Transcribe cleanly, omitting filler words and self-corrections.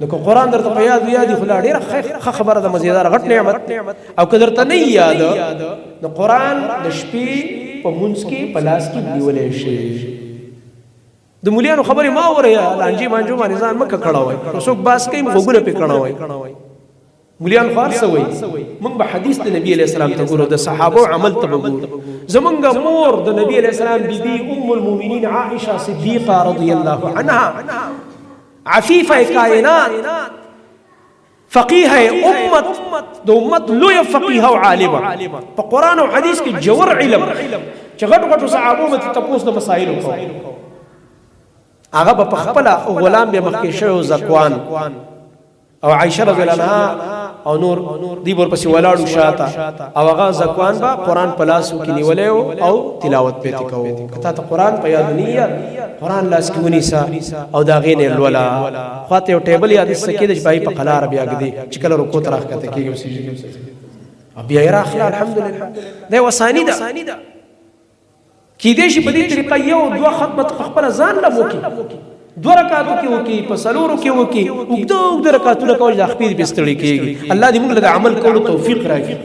نو که قرآن درته په یاد یادي خو لا ډېره ښه خبره ده، مزیدار غټ نعمت. او که درته نه یاد، نو قرآن د شپې په منځ کې په لاس کې نیولی شي. د مولیانو خبرې ما اورئ، لانجې مانجو باندې ځان مه ککړوئ. که څوک باس کوي، غوږونه پرې کڼوئ. مولیان خو هر څه وایي. موږ به حدیث د نبی علیه السلام ته ګورو، د صحابو عمل ته به ګورو. زمونږ مور د نبی علیه السلام بیبي ام المؤمنین عائشه صدیقه رضی الله عنها، عفیفه کائنات، فقیه امت، د امت لوی فقیه او عالمه، په قرآن او حدیث کې جوور علم چې غټ غټو صحابو به تپوس د مسایلو کوو، هغه به په خپله غلام به مخکې شوی زکوان او عائشه رضی الله عنها او نور دی ورپسې ولاړو شاته، او هغه زکوان به قرآن په لاسو کې نیولی او تلاوت پې کوو. که تا ته قرآن په یاد نه، قرآن لاس کې ونیسه او د هغې نه لوله. خواته یو ټیبل یا داسې څه کېده چې په قلاره بیا ږدي چې کله رکوع ته راښکته کېږي او بیا یې راخله. الحمدلله، دا یوه ثاني ده. کیدای شي په دې طریقه یو دوه ختمه په خپل ځان له وکي، دوه رکعاتو کې وکي، په څلورو کې وکي. اوږده اوږده رکعاتونه کول د خپې پې ستړي کېږي. الله دې موږ له د عمل کولو توفیق راکړي.